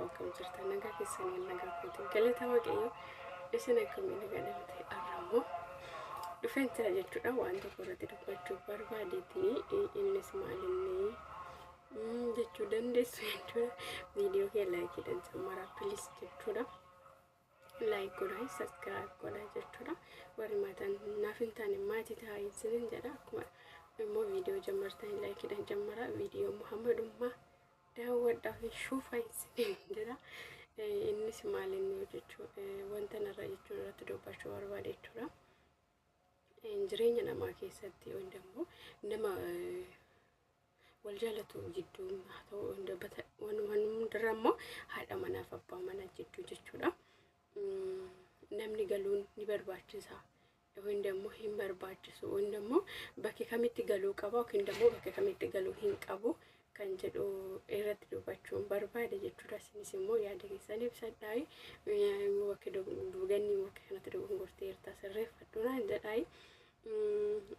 Akkam jirtan? Nagaa keessanii? Nagaa kootiin, galata Waaqayyo. Isin akkamii? Nagaa dhabate. Har'a dhufeen jira jechuudha. Waan tokko irratti dubbachuu barbaadeetiin, innis maalinni jechuu dandeessu jechuudha. Viidiyoo kee likeiidhaan jammaraa please jechuudha. Like godhaa, subscribe godhaa jechuudha. Warri maataan naaf hin taane maatii ta'aa isinin jedha. Akkuma immoo viidiyoo jammartanii likeiidhaan jammaraa, viidiyoo Muhammadummaa daawwadhaa fi shuufaa isinin jedha. Innis maalinni jechuu wanta narra jechuun irratti dubbachuu barbaade jechuudha. Jireenya namaa keessatti yookiin immoo nama wal jaalatu jidduu haa ta'u, waan hundarra immoo haadha manaaf abbaa manaa jidduu jechuudha. Namni galuun ni barbaachisa yookiin immoo hin barbaachisu, yookiin immoo bakka kamitti galuu qaba yookiin immoo bakka kamitti galuu hin qabu kan jedhu irratti dubbachuun barbaade jechuudha. Isinis immoo yaada keessan ibsadhaa. Bakka ganni bakka kanatti dogongorteerta, sirreeffadhu naan jedhaa.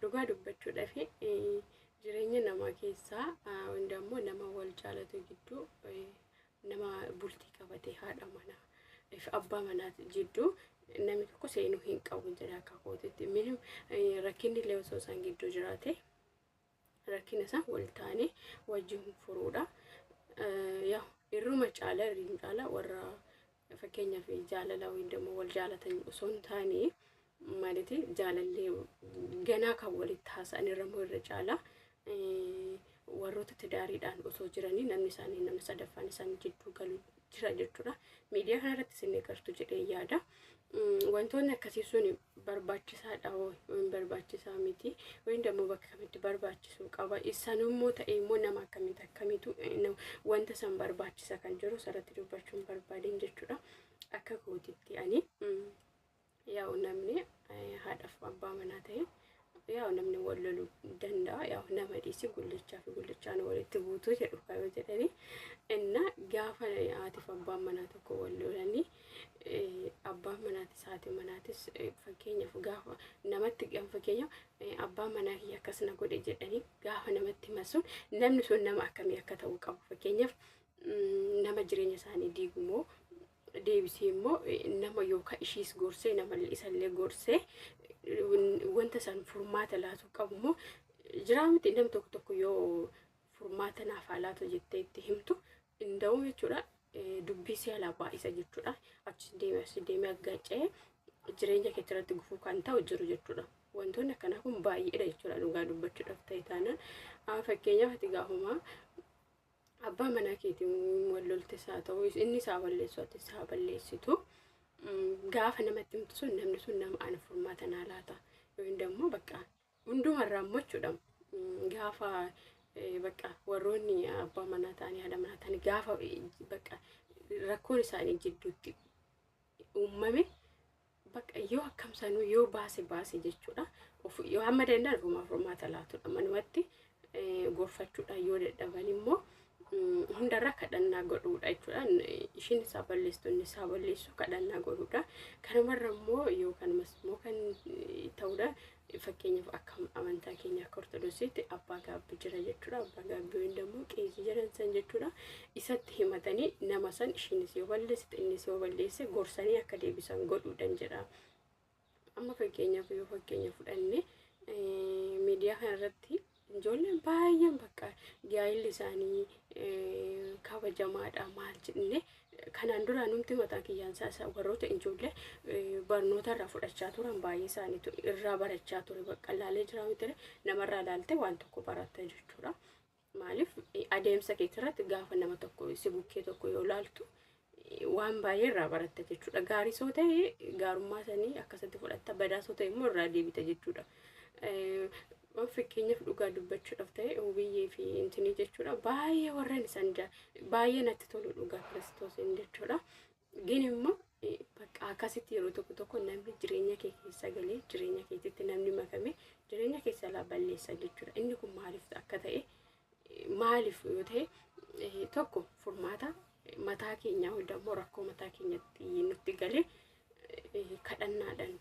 Dhugaa dubbachuudhaaf, jireenya namaa keessaa yookiin immoo nama wal jaalatu gidduu, nama bultii qabatee haadha manaa fi abbaa manaa jidduu namni tokko seenuu hin qabu jedha akka kootitti. Rakkinni illee osoo isaan gidduu jiraate, rakkina isaan wal ta'anii wajjin furuudha. Yaa irruma caala, irruma caala warra fakkeenyaaf jaalala yookiin immoo wal jaalatan osoo hin taane, maaliti, jaalallee ganaa kan walitti haasa'an irra immoo irra caala warroota tidaariidhaan osoo jiranii namni isaanii, namni sadaffaan isaan jidduu galu jira jechuudha. Miidiyaa kanarratti isin agartu jedhee yaada. Wantoonni akkasii sun barbaachisaadha yookiin barbaachisaa miti, yookiin immoo bakka kamitti barbaachisuu qaba, isaan immoo ta'e immoo nama akkamitti akkamitu wanta san barbaachisa kan jiru sarratti dubbachuun barbaadeen jechuudha. Akka kootitti ani, yaa'u, namni haadhaaf abbaa manaa ta'e, yaa'u, namni wal loluu danda'a. Yaa'u, nama dhiisi, gullichaa fi gullichaan walitti buutuu jedhu kaayoo jedhanii. Inna gaafa haatiif abbaan manaa tokko wal lolanii, abbaan manaatis haati manaatis, fakkeenyaaf gaafa namatti, fakkeenyaaf abbaan manaa kiyya akkas na godhe jedhanii gaafa namatti himan, namni sun nama akkamii akka ta'uu qabu, fakkeenyaaf nama jireenya isaanii diigu moo deebisee immoo nama yookaan ishiis gorsee nama isallee gorsee wanta san furmaata laatu qabu moo jiraa miti? Namni tokko tokko yoo furmaata naaf haa laatu jettee itti himtu hin da'u jechuudha. Dubbii si alaa baay'isa jechuudha. Achi deemee as deemee aggaaca'ee jireenya kee irratti gufuu kan ta'u jiru jechuudha. Wantoonni akkanaa kun baay'eedha jechuudha dhugaa dubbachuudhaaf ta'e taanaan. Fakkeenyaaf ati gaafuma abbaa manaa keetiin wal loltes haa ta'u, inni isaa balleessu, ati isaa balleessitu, gaafa namatti himtu sun, namni sun nama ana furmaata naa laata yookiin immoo bakka hundumarraa immoo jechuudha, gaafa bakka warroonni abbaa manaa ta'anii haadha manaa ta'anii gaafa bakka rakkoon isaanii jidduutti uumame, bakka yoo akkam sanuu yoo baase baase jechuudha. Yoo hamma danda'an ofumaa furmaata laatudha. Manumatti gorfachuudhaan yoo dadhaban immoo hundarra kadhannaa godhuudha jechuudha. Ishiin isaa balleessitu, inni isaa balleessu, kadhannaa godhuudha. Kanumarra immoo yoo kanumas immoo kan ta'uudha. Fakkeenyaaf akka amantaa keenya akka Ortodoksiitti abbaa gaabbii jira jechuudha. Abbaa gaabbii yookiin immoo qeesii jedhan san jechuudha. Isatti himatanii nama san ishiinis yoo balleessite, innis yoo balleesse, gorsanii akka deebisan godhuudhaan jedha. Amma fakkeenyaaf yoo fakkeenya fudhanne, miidiyaa kanarratti ijoolleen baay'een bakka gaa'illi isaanii kabajamaadha maal jennee kanaan dura numti mataa kiyyaan isaa warroota ijoollee barnoota irraa fudhachaa turan baay'ee isaaniitu irraa barachaa ture, bakka laalee jira miti, namarraa laalte waan tokko baratta jechuudha. Maaliif, adeemsa keetirratti gaafa nama tokko si bukkee tokko yoo laaltu waan baay'ee irraa baratta jechuudha. Gaarii soo ta'e gaarummaa sanii akkasitti fudhatta, badaa soo ta'e immoo irraa deebita jechuudha. Fakkeenyaaf dhugaa dubbachuudhaaf ta'e, hubiyyee fi intinii jechuudha, baay'ee warreen isaan baay'ee natti tolu dhugaa Kiristoosiin jechuudha. Gin immoo bakka akkasitti yeroo tokko tokko namni jireenya kee keessa galee jireenya keetitti namni makame jireenya keessa laa balleessa jechuudha. Inni kun maaliif akka ta'e, maaliif yoo ta'e, tokko furmaata mataa keenyaa immoo rakkoo mataa keenyatti nutti galee kadhannaadhaan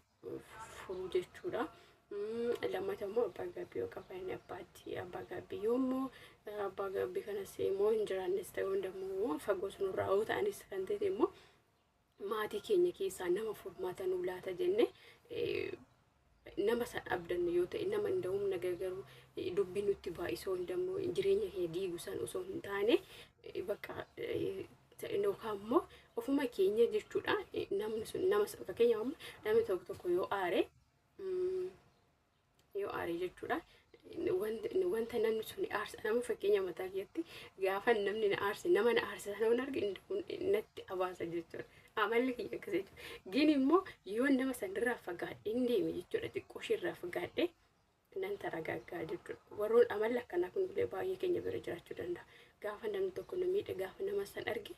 furuu jechuudha. Lammata immoo abbaa gaabbii yoo qaban abbaatti abbaa gaabbii yoo immoo abbaa gaabbii kanas immoo hin jiraannes ta'uu immoo fagoo sunirraa yoo ta'anis kan ta'e immoo maatii keenya keessaa nama furmaata nuu laata jenne nama san abdannu yoo ta'e, nama hin humna gargaruu dubbii nutti baay'isoo hin dammoo jireenya keenya diigu san osoo hin taane, bakka yookaan immoo ofuma keenya jechuudha. Namni sun nama, fakkeenyaaf, namni tokko tokko yoo aare jechuudha, wanta namni sun aarsa nama, fakkeenya mataa keessatti gaafa namni na aarse, nama na aarse sana waan arge natti abaasa jechuudha. Amalli kiyya akkas jechuudha. Gin immoo yoo nama sanirraa fagaadhe hin deeme jechuudha, xiqqoo isheerraa fagaadhe nan taragaaggaa jechuudha. Warroon amalli akkanaa kun illee baay'ee keenya bira jiraachuu danda'a. Gaafa namni tokko na miidhe, gaafa nama san arge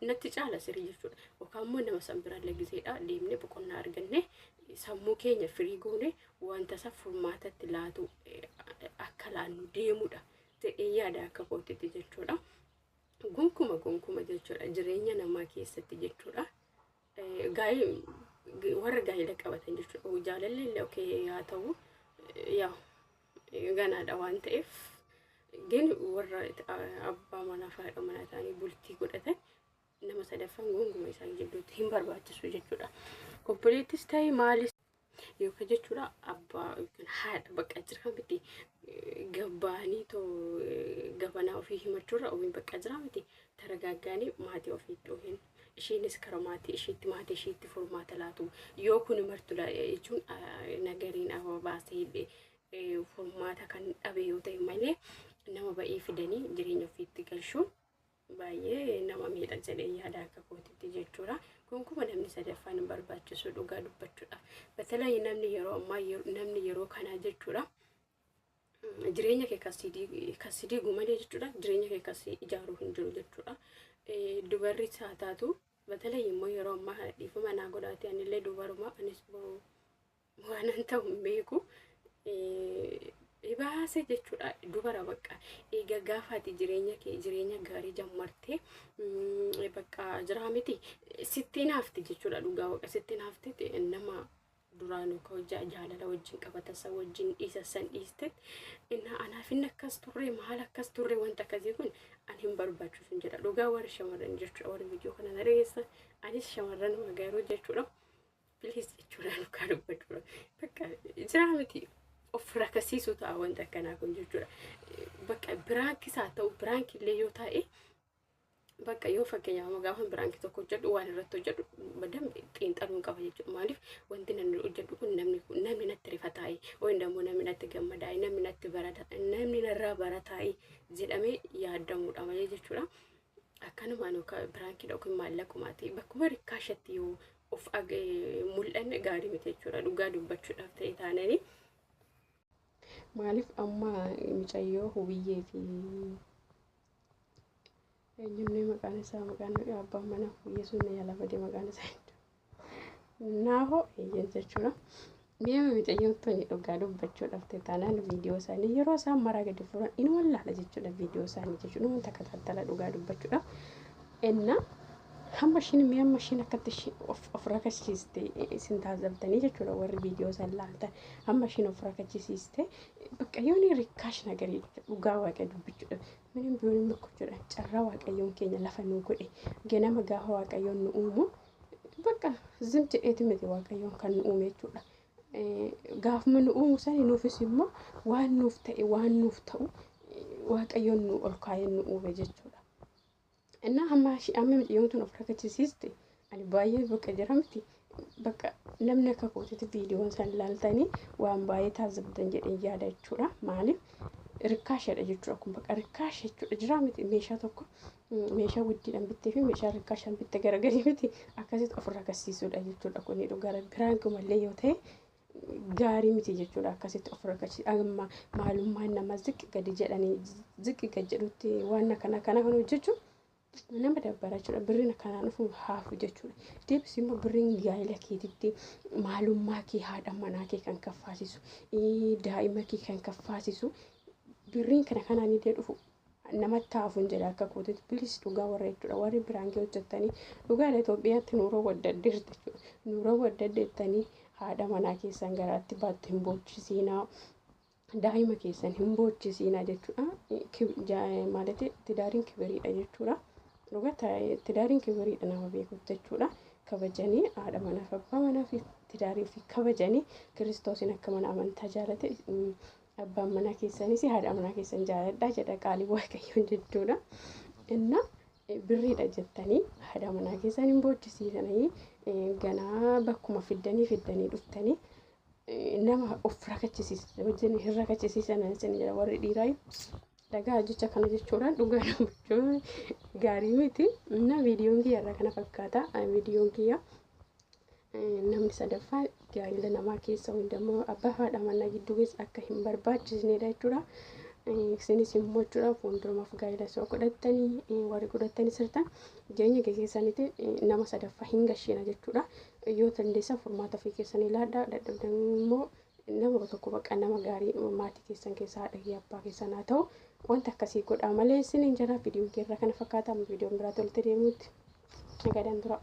natti caala sirii jechuudha. Yookaan immoo nama san biraallee gizeedha deemnee boqonnaa arganne, sammuu keenya firii goone, wanta isa furmaatatti laatu akka laannu deemudha jedhee yaada akka kootitti jechuudha. Gonkuma gonkuma jechuudha jireenya namaa keessatti jechuudha. Gaa'ee warra gaa'ela qabatan jechuudha. Jaalalli illee okay haa ta'u, yaa ganaadha waan ta'eef, gin warra abbaa manaa fi haadha manaa ta'anii bultii godhatan nama sadaffaan gonguma isaan jidduutti hin barbaachisu jechuudha. Obboleettis ta'e maalis yookaan jechuudha, abbaa yookiin haadha bakka jira miti, gabbaanii too gabanaa ofii himachuurra ofiin bakka jira miti, taragaaggaanii maatii ofiitti yookiin isheenis kara maatii isheetti maatii isheetti furmaata laatu. Yoo kun martu jechuun nagariin baasee furmaata kan dhabe yoo ta'e malee, nama ba'ee fidanii jireenya ofiitti galchuun baay'ee nama miidha jedhee yaada akka kootitti jechuudha. Gonkumaa namni sadaffaan hin barbaachisu dhugaa dubbachuudhaaf. Batalaayi namni yeroo ammaa, namni yeroo kanaa jechuudha. Jireenya kee kasii diigu malee jechuudha. Jireenya kee kasii ijaaruu hin jiru jechuudha. Dubarri haa taatu, batalaayi immoo yeroo ammaa kana, dhiifama naa godhaate, anillee dubaruma, anis waanan ta'u hin beeku. Baase jechuudha, dubara bakka egaa gaafaati jireenya kee jireenya gaarii jammartee bakka jiraa miti, sitti naafti jechuudha. Dhugaa Waaqa sitti naafti. Nama duraanuu ka jaalala wajjin qabata san wajjin dhiisa san dhiiste, inna anaaf inni akkas turre, maal akkas turre, wanta akkasii kun ani hin barbaachisu jedha dhugaa warri shamarran jechuudha. Warri viidiyoo kana na dhageessan, anis shamarran garuu jechuudha, please jechuudha, dhugaa dubbachuudha, bakka jiraa miti, of rakasiisu ta'a wanta akkanaa kun jechuudha. Bakka prank is haa ta'u, prank illee yoo ta'e, bakka yoo fakkeenyaaf amma gaafa prank tokko hojjedhu, waan irratti hojjedhu badam xiinxaluun qaba jechuudha. Maaliif wanti namni hojjedhu kun namni natti rifataa'e, yookiin immoo namni natti gammadaa'e, namni natti barata, namni narraa barataa'e jedhamee yaadamuudha malee jechuudha. Akkanumaan yookaan prank iidha yookiin maallaqumaati bakkuma rikkaashatti yoo of mul'anne gaarii miti jechuudha, dhugaa dubbachuudhaaf ta'e taananii. Maaliif amma mucayyoo Hubiyyee fi eenyumni maqaan isaa, maqaan abbaan mana Hubiyyee sun na jalaa badee, maqaan isaa Naahoo eeyyan jechuudha. Mi'a mucayyoon tuni dhugaa dubbachuudhaaf ta'e taanaan, viidiyoo isaanii yeroo isaan maraa gadi furan inuma laala jechuudha, viidiyoo isaanii jechuudha, inuma takataattala dhugaa dubbachuudhaaf. Enna hamma ishiin mi'a hamma ishiin akkatti of rakachisiiste isin taasifamtanii jechuudha, warri viidiyoo isaan laaltan, hamma ishiin of rakachisiiste bakka yooni rikkaash nagarii dhugaa Waaqa dubbachuudha. ምንም ቢሆንም እኮ jechuudha, carraa Waaqayyoon keenya lafa nuu godhe, ganama gaafa Waaqayyoon nu uumu bakka zim jedheeti miti Waaqayyoon kan nu uume jechuudha. Gaafuma nu uumu sani nuufis immoo waan nuuf ta'e, waan nuuf ta'u Waaqayyoon nu ol kaayee nu uume jechuudha. Innaa hamma amma mucayyoon tun of rakachisiiste ani baay'ee bakka jira miti. Bakka namni akka kootitti viidiyoon san ilaaltanii waan baay'ee taasiftan jedhee yaada jechuudha. Maaliif rikkaashadha jechuudha, kun bakka rikkaasha jechuudha, jira miti, meeshaa tokko meeshaa guddiidhaan bittee fi meeshaa rikkaashaan bitte garagarii miti, akkasitti of rakasiisuudha jechuudha. Kuni dhugaa prank umallee yoo ta'e gaarii miti jechuudha, akkasitti of rakasiisu. Amma maalummaan nama ziqqi gadi jedhanii ziqqi gadi jedhutti waan akkana kana kan hojjechuun nama dabbara jechuudha. Birriin akkanaan dhufu haafu jechuudha. Deebisi immoo birriin gaa'ela keetitti maalummaa kee, haadha manaa kee kan kaffaasisu, daa'ima kee kan kaffaasisu, birriin kana kanaan illee dhufu namatti haafu hin jedha akka kootitti. Please dhugaa warra jechuudha, warri prank ii hojjettanii, dhugaadha, Itoophiyaatti nuuroo waddaddeerti jechuudha. Nuuroo waddaddeettanii Haadha manaa keessan garaatti baattu hin boochisiinaa. Daa'ima keessan hin boochisiinaa jechuudha. ማለት tidaariin kibiriidha jechuudha. Dhugaa tidaariin kibiriidha nama beekuuf jechuudha. Kabajanii haadha manaaf abbaa manaa fi tidaarii ofii kabajanii, Kiristoosiin akka mana amantaa jaalate abbaan manaa keessanis haadha manaa keessan jaaladhaa jedha qaalii Waaqayyoon jechuudha. Inna birriidha jettanii haadha manaa keessan hin boochisiisanii, ganaa bakkuma fiddanii fiddanii dhuftanii nama of rakachisiisa wajjin hin rakachisiisan isin jedha. Warri dhiiraa dhagaa jecha kana jechuudha, dhugaa dubbachuu gaarii miti. Na viidiyoon kiyya irraa kana fakkaata. Viidiyoon kiyya namni sadaffaa gaa'ela namaa keessa yookiin abbaa fi haadha manaa gidduu keessa akka hin barbaachisnedha jechuudha. Isinis immoo jechuudha, fuuldurumaaf gaa'ela osoo godhattanii, warri godhattanii sirtan jireenya keessanitti nama sadaffaa hin gashiina jechuudha. Yoo dandeessan furmaata ofii keessanii laadhaa, dadhabdan immoo nama tokko bakka nama gaarii maatii keessan keessaa, haadha fi abbaa keessan haa ta'u, wanta akkasii godhaa malee isiniin jira. Viidiyoon keerra kana fakkaata. Viidiyoon biraa tolti deemuutti nagaadhaan tura.